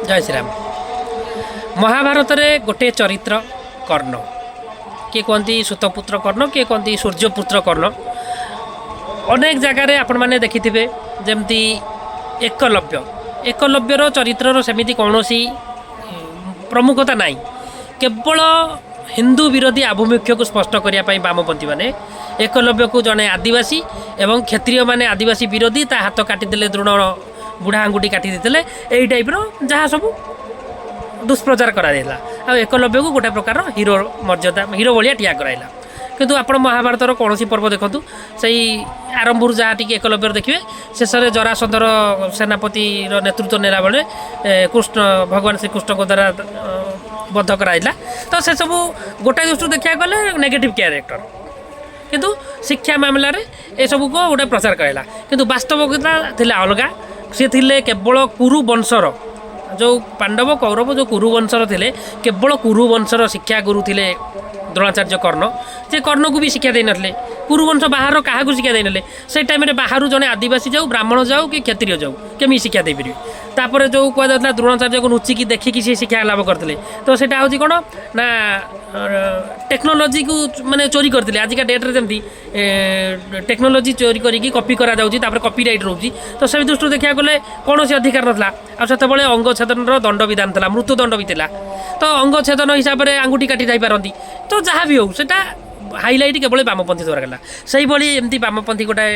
ଜୟ ଶ୍ରୀରାମ। ମହାଭାରତରେ ଗୋଟିଏ ଚରିତ୍ର କର୍ଣ୍ଣ, କିଏ କୁହନ୍ତି ସୁତପୁତ୍ର କର୍ଣ୍ଣ, କିଏ କୁହନ୍ତି ସୂର୍ଯ୍ୟପୁତ୍ର କର୍ଣ୍ଣ। ଅନେକ ଜାଗାରେ ଆପଣମାନେ ଦେଖିଥିବେ, ଯେମିତି ଏକଲବ୍ୟ। ଏକଲବ୍ୟର ଚରିତ୍ରର ସେମିତି କୌଣସି ପ୍ରମୁଖତା ନାହିଁ। କେବଳ ହିନ୍ଦୁ ବିରୋଧୀ ଆଭିମୁଖ୍ୟକୁ ସ୍ପଷ୍ଟ କରିବା ପାଇଁ ବାମପନ୍ଥୀମାନେ ଏକଲବ୍ୟକୁ ଜଣେ ଆଦିବାସୀ ଏବଂ କ୍ଷତ୍ରିୟମାନେ ଆଦିବାସୀ ବିରୋଧୀ, ତା ହାତ କାଟିଦେଲେ, ଦ୍ରୋଣ ବୁଢ଼ା ଆଙ୍ଗୁଠି କାଟି ଦେଇଥିଲେ, ଏଇ ଟାଇପ୍ର ଯାହା ସବୁ ଦୁଷ୍ପ୍ରଚାର କରାଯାଇଥିଲା। ଆଉ ଏକଲବ୍ୟକୁ ଗୋଟେ ପ୍ରକାରର ହିରୋ ମର୍ଯ୍ୟାଦା, ହିରୋ ଭଳିଆ ଠିଆ କରାଇଲା। କିନ୍ତୁ ଆପଣ ମହାଭାରତର କୌଣସି ପର୍ବ ଦେଖନ୍ତୁ, ସେଇ ଆରମ୍ଭରୁ ଯାହା ଟିକେ ଏକଲବ୍ୟରେ ଦେଖିବେ, ଶେଷରେ ଜରାସନ୍ଧର ସେନାପତିର ନେତୃତ୍ୱ ନେଲା ବେଳେ କୃଷ୍ଣ ଭଗବାନ ଶ୍ରୀକୃଷ୍ଣଙ୍କ ଦ୍ୱାରା ବଧ କରାଯାଇଥିଲା। ତ ସେସବୁ ଗୋଟାଏ ଦୃଷ୍ଟିରୁ ଦେଖିବାକୁ ଗଲେ ନେଗେଟିଭ୍ କ୍ୟାରେକ୍ଟର, କିନ୍ତୁ ଶିକ୍ଷା ମାମଲାରେ ଏସବୁକୁ ଗୋଟେ ପ୍ରଚାର କରାଇଲା। କିନ୍ତୁ ବାସ୍ତବତା ଥିଲା ଅଲଗା। ସିଏ ଥିଲେ କେବଳ କୁରୁ ବଂଶର, ଯେଉଁ ପାଣ୍ଡବ କୌରବ ଯେଉଁ କୁରୁ ବଂଶର ଥିଲେ, କେବଳ କୁରୁ ବଂଶର ଶିକ୍ଷାଗୁରୁ ଥିଲେ ଦ୍ରୋଣାଚାର୍ଯ୍ୟ କର୍ଣ୍ଣ। ସେ କର୍ଣ୍ଣକୁ ବି ଶିକ୍ଷା ଦେଇନଥିଲେ, କୁରୁବଂଶ ବାହାର କାହାକୁ ଶିକ୍ଷା ଦେଇନଥିଲେ। ସେ ଟାଇମ୍ରେ ବାହାରୁ ଜଣେ ଆଦିବାସୀ ଯାଉ, ବ୍ରାହ୍ମଣ ଯାଉ କି କ୍ଷତ୍ରିୟ ଯାଉ, କେମିତି ଶିକ୍ଷା ଦେଇପାରିବେ? ତାପରେ ଯେଉଁ କୁହାଯାଉଥିଲା ଦ୍ରୋଣାଚାର୍ଯ୍ୟକୁ ଲୁଚିକି ଦେଖିକି ସେ ଶିକ୍ଷା ଲାଭ କରିଥିଲେ, ତ ସେଇଟା ହେଉଛି କ'ଣ ନା ଟେକ୍ନୋଲୋଜିକୁ ମାନେ ଚୋରି କରିଥିଲେ। ଆଜିକା ଡେଟ୍ରେ ଯେମିତି ଟେକ୍ନୋଲୋଜି ଚୋରି କରିକି କପି କରାଯାଉଛି, ତାପରେ କପି ରାଇଟ୍ ରହୁଛି, ତ ସେଇ ଦୃଷ୍ଟିରୁ ଦେଖିବାକୁ ଗଲେ କୌଣସି ଅଧିକାର ନଥିଲା। ଆଉ ସେତେବେଳେ ଅଙ୍ଗଛେଦନର ଦଣ୍ଡବିଧାନ ଥିଲା, ମୃତ୍ୟୁଦଣ୍ଡ ବି ଥିଲା। ତ ଅଙ୍ଗଛେଦନ ହିସାବରେ ଆଙ୍ଗୁଠି କାଟି ଯାଇପାରନ୍ତି। ତ ଯାହା ବି ହେଉ, ସେଟା ହାଇଲାଇଟ୍ କେବଳ ବାମପନ୍ଥୀ ଦ୍ୱାରା ଗଲା। ସେଇଭଳି ଏମିତି ବାମପନ୍ଥୀ ଗୋଟାଏ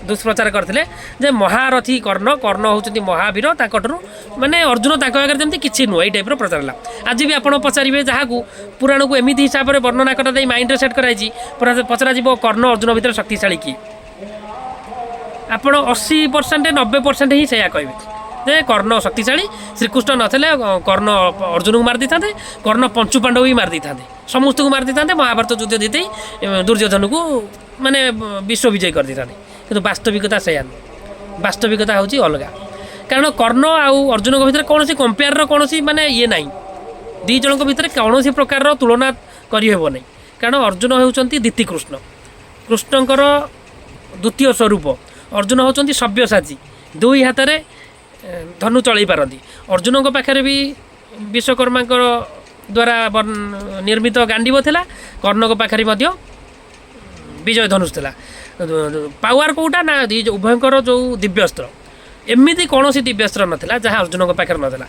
ଦୁଷ୍ପ୍ରଚାର କରିଥିଲେ ଯେ ମହାରଥୀ କର୍ଣ୍ଣ, କର୍ଣ୍ଣ ହେଉଛନ୍ତି ମହାବୀର, ତାଙ୍କଠାରୁ ମାନେ ଅର୍ଜୁନ ତାଙ୍କ ଆଗରେ ଯେମିତି କିଛି ନୁହଁ, ଏଇ ଟାଇପ୍ର ପ୍ରଚାର ହେଲା। ଆଜି ବି ଆପଣ ପଚାରିବେ ଯାହାକୁ, ପୁରାଣକୁ ଏମିତି ହିସାବରେ ବର୍ଣ୍ଣନା କରାଯାଇ ମାଇଣ୍ଡରେ ସେଟ୍ କରାଯାଇଛି, ପଚରାଯିବ କର୍ଣ୍ଣ ଅର୍ଜୁନ ଭିତରେ ଶକ୍ତିଶାଳୀ କିଏ, ଆପଣ 80% 90% ହିଁ ସେଇଆ କହିବେ ଯେ କର୍ଣ୍ଣ ଶକ୍ତିଶାଳୀ। ଶ୍ରୀକୃଷ୍ଣ ନଥିଲେ କର୍ଣ୍ଣ ଅର୍ଜୁନକୁ ମାରି ଦେଇଥାନ୍ତେ, କର୍ଣ୍ଣ ପଞ୍ଚୁ ପାଣ୍ଡବ ବି ମାରି ଦେଇଥାନ୍ତେ, ସମସ୍ତଙ୍କୁ ମାରି ଦେଇଥାନ୍ତେ, ମହାଭାରତ ଯୁଦ୍ଧ ଜିତେଇ ଦୁର୍ଯ୍ୟୋଧନକୁ ମାନେ ବିଶ୍ୱ ବିଜୟୀ କରିଦେଇଥାନ୍ତେ। କିନ୍ତୁ ବାସ୍ତବିକତା ସେଇଆ ନୁହଁ, ବାସ୍ତବିକତା ହେଉଛି ଅଲଗା। କାରଣ କର୍ଣ୍ଣ ଆଉ ଅର୍ଜୁନଙ୍କ ଭିତରେ କୌଣସି କମ୍ପେୟାରର କୌଣସି ମାନେ ଇଏ ନାହିଁ, ଦୁଇ ଜଣଙ୍କ ଭିତରେ କୌଣସି ପ୍ରକାରର ତୁଳନା କରିହେବ ନାହିଁ। କାରଣ ଅର୍ଜୁନ ହେଉଛନ୍ତି ଦ୍ୱିତୀ କୃଷ୍ଣ, କୃଷ୍ଣଙ୍କର ଦ୍ୱିତୀୟ ସ୍ୱରୂପ। ଅର୍ଜୁନ ହେଉଛନ୍ତି ସବ୍ୟସାଚୀ, ଦୁଇ ହାତରେ ଧନୁ ଚଳେଇ ପାରନ୍ତି। ଅର୍ଜୁନଙ୍କ ପାଖରେ ବି ବିଶ୍ୱକର୍ମାଙ୍କର ଦ୍ୱାରା ନିର୍ମିତ ଗାଣ୍ଡିବ ଥିଲା, କର୍ଣ୍ଣଙ୍କ ପାଖରେ ମଧ୍ୟ ବିଜୟ ଧନୁଷ ଥିଲା। ପାୱାର କେଉଁଟା ନା ଦୁଇ ଉଭୟଙ୍କର ଯେଉଁ ଦିବ୍ୟସ୍ତ୍ର, ଏମିତି କୌଣସି ଦିବ୍ୟସ୍ତ୍ର ନଥିଲା ଯାହା ଅର୍ଜୁନଙ୍କ ପାଖରେ ନଥିଲା।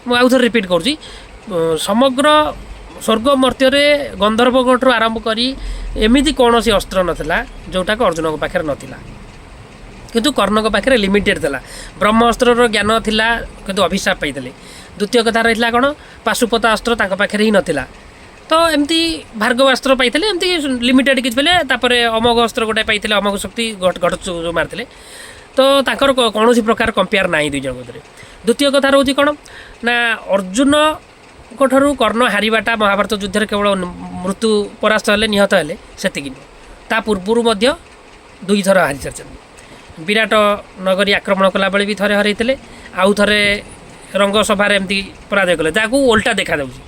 ମୁଁ ଆଉ ଥରେ ରିପିଟ୍ କରୁଛି, ସମଗ୍ର ସ୍ୱର୍ଗ ମର୍ତ୍ତ୍ୟରେ ଗନ୍ଧର୍ବଙ୍କଠୁ ଆରମ୍ଭ କରି ଏମିତି କୌଣସି ଅସ୍ତ୍ର ନଥିଲା ଯେଉଁଟାକୁ ଅର୍ଜୁନଙ୍କ ପାଖରେ ନଥିଲା। କିନ୍ତୁ କର୍ଣ୍ଣଙ୍କ ପାଖରେ ଲିମିଟେଡ଼ ଥିଲା। ବ୍ରହ୍ମାସ୍ତ୍ରର ଜ୍ଞାନ ଥିଲା, କିନ୍ତୁ ଅଭିଶାପ ପାଇଥିଲେ। ଦ୍ୱିତୀୟ କଥା ରହିଥିଲା କ'ଣ, ପାଶୁପତା ଅସ୍ତ୍ର ତାଙ୍କ ପାଖରେ ହିଁ ନଥିଲା। ତ ଏମିତି ଭାର୍ଗବାସ୍ତ୍ର ପାଇଥିଲେ, ଏମିତି ଲିମିଟେଡ଼ କିଛି ପାଇଲେ। ତାପରେ ଅମୋଘ ଅସ୍ତ୍ର ଗୋଟେ ପାଇଥିଲେ, ଅମୋଘ ଶକ୍ତି ଘଟ ଯେଉଁ ମାରିଥିଲେ। ତ ତାଙ୍କର କୌଣସି ପ୍ରକାର କମ୍ପେୟାର ନାହିଁ ଦୁଇ ଜଣଙ୍କ ଭିତରେ। ଦ୍ୱିତୀୟ କଥା ରହୁଛି କ'ଣ ନା ଅର୍ଜୁନଙ୍କ ଠାରୁ କର୍ଣ୍ଣ ହାରିବାଟା ମହାଭାରତ ଯୁଦ୍ଧରେ କେବଳ ମୃତ୍ୟୁ ପରାସ୍ତ ହେଲେ, ନିହତ ହେଲେ ସେତିକି ନୁହଁ, ତା ପୂର୍ବରୁ ମଧ୍ୟ ଦୁଇଥର ହାରି ସାରିଛନ୍ତି। ବିରାଟ ନଗରୀ ଆକ୍ରମଣ କଲାବେଳେ ବି ଥରେ ହରାଇଥିଲେ, ଆଉ ଥରେ ରଙ୍ଗସଭାରେ ଏମିତି ପରାଜୟ କଲେ, ଯାହାକୁ ଓଲଟା ଦେଖାଯାଉଛି।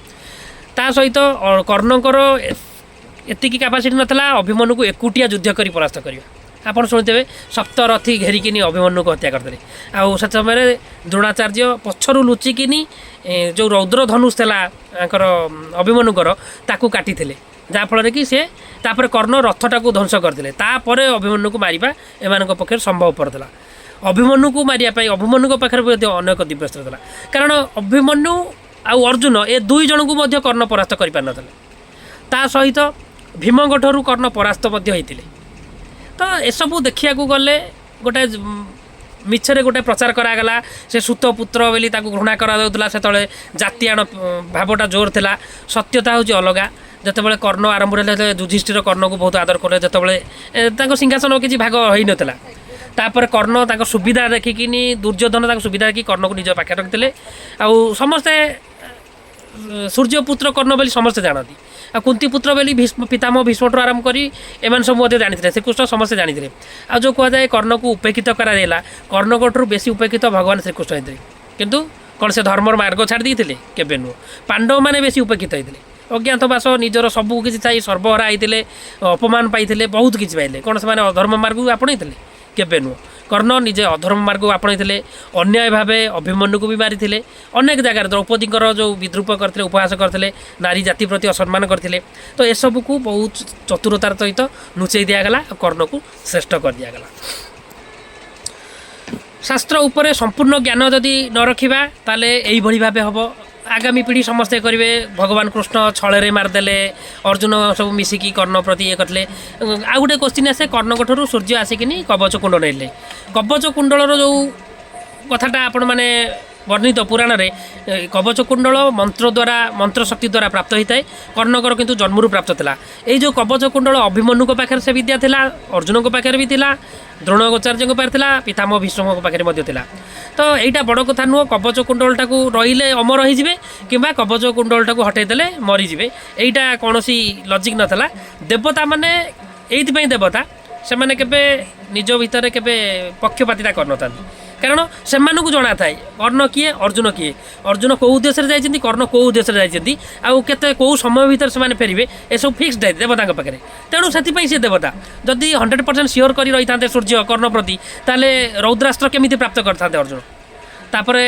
ତା ସହିତ କର୍ଣ୍ଣଙ୍କର ଏତିକି କାପାସିଟି ନଥିଲା ଅଭିମନ୍ୟୁକୁ ଏକୁଟିଆ ଯୁଦ୍ଧ କରି ପରାସ୍ତ କରିବା। ଆପଣ ଶୁଣିଥିବେ ସପ୍ତରଥୀ ଘେରିକିନି ଅଭିମନ୍ୟୁକୁ ହତ୍ୟା କରିଦେଲେ। ଆଉ ସେ ସମୟରେ ଦ୍ରୋଣାଚାର୍ଯ୍ୟ ପଛରୁ ଲୁଚିକିନି ଯେଉଁ ରୌଦ୍ର ଧନୁଷ ଥିଲା ତାଙ୍କର ଅଭିମନ୍ୟୁଙ୍କର, ତାକୁ କାଟିଥିଲେ, ଯାହାଫଳରେ କି ସେ ତାପରେ କର୍ଣ୍ଣ ରଥଟାକୁ ଧ୍ୱଂସ କରିଥିଲେ। ତାପରେ ଅଭିମନ୍ୟୁକୁ ମାରିବା ଏମାନଙ୍କ ପକ୍ଷରେ ସମ୍ଭବପର ଥିଲା। ଅଭିମନ୍ୟୁକୁ ମାରିବା ପାଇଁ ଅଭିମନ୍ୟୁଙ୍କ ପାଖରେ ମଧ୍ୟ ଅନେକ ଦିବ୍ୟସ୍ତ୍ର ଥିଲା। କାରଣ ଅଭିମନ୍ୟୁ ଆଉ ଅର୍ଜୁନ ଏ ଦୁଇ ଜଣଙ୍କୁ ମଧ୍ୟ କର୍ଣ୍ଣ ପରାସ୍ତ କରିପାରିନଥିଲେ। ତା ସହିତ ଭୀମଙ୍କ ଠାରୁ କର୍ଣ୍ଣ ପରାସ୍ତ ମଧ୍ୟ ହେଇଥିଲେ। ତ ଏସବୁ ଦେଖିବାକୁ ଗଲେ ଗୋଟେ ମିଛରେ ଗୋଟେ ପ୍ରଚାର କରାଗଲା, ସେ ସୁତପୁତ୍ର ବୋଲି ତାକୁ ଘୃଣା କରାଯାଉଥିଲା। ସେତେବେଳେ ଜାତିଆଣ ଭାବଟା ଜୋର ଥିଲା, ସତ୍ୟତା ହେଉଛି ଅଲଗା। ଯେତେବେଳେ କର୍ଣ୍ଣ ଆରମ୍ଭ ହେଲେ, ସେତେବେଳେ ଯୁଧିଷ୍ଠିର କର୍ଣ୍ଣକୁ ବହୁତ ଆଦର କଲେ, ଯେତେବେଳେ ତାଙ୍କ ସିଂହାସନ କିଛି ଭାଗ ହେଇନଥିଲା। ତାପରେ କର୍ଣ୍ଣ ତାଙ୍କ ସୁବିଧା ଦେଖିକିନି, ଦୁର୍ଯ୍ୟୋଧନ ତାଙ୍କ ସୁବିଧା ଦେଖିକି କର୍ଣ୍ଣକୁ ନିଜ ପାଖରେ ରଖିଥିଲେ। ଆଉ ସମସ୍ତେ ସୂର୍ଯ୍ୟପୁତ୍ର କର୍ଣ୍ଣ ବୋଲି ସମସ୍ତେ ଜାଣନ୍ତି, ଆଉ କୁନ୍ତିପୁତ୍ର ବୋଲି ଭୀଷ୍ମ ପିତାମହ ଭୀଷ୍ମଠୁ ଆରମ୍ଭ କରି ଏମାନେ ସବୁ ମଧ୍ୟ ଜାଣିଥିଲେ, ଶ୍ରୀକୃଷ୍ଣ ସମସ୍ତେ ଜାଣିଥିଲେ। ଆଉ ଯେଉଁ କୁହାଯାଏ କର୍ଣ୍ଣକୁ ଉପେକ୍ଷିତ କରାଯାଇଲା, କର୍ଣ୍ଣଙ୍କଠାରୁ ବେଶୀ ଉପେକ୍ଷିତ ଭଗବାନ ଶ୍ରୀକୃଷ୍ଣ ହେଇଥିଲେ। କିନ୍ତୁ କ'ଣ ସେ ଧର୍ମର ମାର୍ଗ ଛାଡ଼ି ଦେଇଥିଲେ? କେବେ ନୁହଁ। ପାଣ୍ଡବମାନେ ବେଶୀ ଉପେକ୍ଷିତ ହେଇଥିଲେ। ଅଜ୍ଞାତବାସ ନିଜର ସବୁ କିଛି ଥାଇ ସର୍ବହରା ହେଇଥିଲେ, ଅପମାନ ପାଇଥିଲେ, ବହୁତ କିଛି ପାଇଲେ। କ'ଣ ସେମାନେ ଅଧର୍ମ ମାର୍ଗକୁ ଆପଣେଇଥିଲେ? କେବେ ନୁହଁ। କର୍ଣ୍ଣ ନିଜେ ଅଧର୍ମ ମାର୍ଗକୁ ଆପଣେଇଥିଲେ, ଅନ୍ୟାୟ ଭାବେ ଅଭିମନ୍ୟୁକୁ ବି ମାରିଥିଲେ, ଅନେକ ଜାଗାରେ ଦ୍ରୌପଦୀଙ୍କର ଯେଉଁ ବିଦ୍ରୂପ କରିଥିଲେ, ଉପହାସ କରିଥିଲେ, ନାରୀ ଜାତି ପ୍ରତି ଅସମ୍ମାନ କରିଥିଲେ। ତ ଏସବୁକୁ ବହୁତ ଚତୁରତାର ସହିତ ଲୁଚେଇ ଦିଆଗଲା ଆଉ କର୍ଣ୍ଣକୁ ଶ୍ରେଷ୍ଠ କରିଦିଆଗଲା। ଶାସ୍ତ୍ର ଉପରେ ସମ୍ପୂର୍ଣ୍ଣ ଜ୍ଞାନ ଯଦି ନ ରଖିବା, ତାହେଲେ ଏଇଭଳି ଭାବେ ହେବ। ଆଗାମୀ ପିଢ଼ି ସମସ୍ତେ କରିବେ, ଭଗବାନ କୃଷ୍ଣ ଛଳରେ ମାରିଦେଲେ, ଅର୍ଜୁନ ସବୁ ମିଶିକି କର୍ଣ୍ଣ ପ୍ରତି ଇଏ କରିଥିଲେ। ଆଉ ଗୋଟେ କୋଶ୍ଚିନ୍ ଆସେ, କର୍ଣ୍ଣଙ୍କ ଠାରୁ ସୂର୍ଯ୍ୟ ଆସିକିନି କବଚ କୁଣ୍ଡ ନେଲେ। କବଚ କୁଣ୍ଡଳର ଯେଉଁ କଥାଟା ଆପଣମାନେ ବର୍ଣ୍ଣିତ ପୁରାଣରେ, କବଚ କୁଣ୍ଡଳ ମନ୍ତ୍ର ଦ୍ୱାରା, ମନ୍ତ୍ର ଶକ୍ତି ଦ୍ୱାରା ପ୍ରାପ୍ତ ହୋଇଥାଏ। କର୍ଣ୍ଣଙ୍କର କିନ୍ତୁ ଜନ୍ମରୁ ପ୍ରାପ୍ତ ଥିଲା। ଏଇ ଯେଉଁ କବଚ କୁଣ୍ଡଳ, ଅଭିମନ୍ୟୁଙ୍କ ପାଖରେ ସେ ବିଦ୍ୟା ଥିଲା, ଅର୍ଜୁନଙ୍କ ପାଖରେ ବି ଥିଲା, ଦ୍ରୋଣାଚାର୍ଯ୍ୟଙ୍କ ପାଖରେ ଥିଲା, ପିତାମହ ଭୀଷ୍ମଙ୍କ ପାଖରେ ମଧ୍ୟ ଥିଲା। ତ ଏଇଟା ବଡ଼ କଥା ନୁହଁ, କବଚ କୁଣ୍ଡଳଟାକୁ ରହିଲେ ଅମର ହେଇଯିବେ କିମ୍ବା କବଚ କୁଣ୍ଡଳଟାକୁ ହଟେଇ ଦେଲେ ମରିଯିବେ, ଏଇଟା କୌଣସି ଲଜିକ୍ ନଥିଲା। ଦେବତା ମାନେ ଏଇଥିପାଇଁ ଦେବତା, ସେମାନେ କେବେ ନିଜ ଭିତରେ କେବେ ପକ୍ଷପାତିତା କରିନଥାନ୍ତି, କାରଣ ସେମାନଙ୍କୁ ଜଣାଥାଏ କର୍ଣ୍ଣ କିଏ, ଅର୍ଜୁନ କିଏ, ଅର୍ଜୁନ କେଉଁ ଉଦ୍ଦେଶ୍ୟରେ ଯାଇଛନ୍ତି, କର୍ଣ୍ଣ କେଉଁ ଉଦ୍ଦେଶ୍ୟରେ ଯାଇଛନ୍ତି, ଆଉ କେତେ କେଉଁ ସମୟ ଭିତରେ ସେମାନେ ଫେରିବେ, ଏସବୁ ଫିକ୍ସ ଥାଏ ଦେବତାଙ୍କ ପାଖରେ। ତେଣୁ ସେଥିପାଇଁ ସେ ଦେବତା। ଯଦି 100% ସିଓର କରି ରହିଥାନ୍ତେ ସୂର୍ଯ୍ୟ କର୍ଣ୍ଣ ପ୍ରତି, ତାହେଲେ ରୌଦ୍ରାସ୍ତ୍ର କେମିତି ପ୍ରାପ୍ତ କରିଥାନ୍ତେ ଅର୍ଜୁନ? ତାପରେ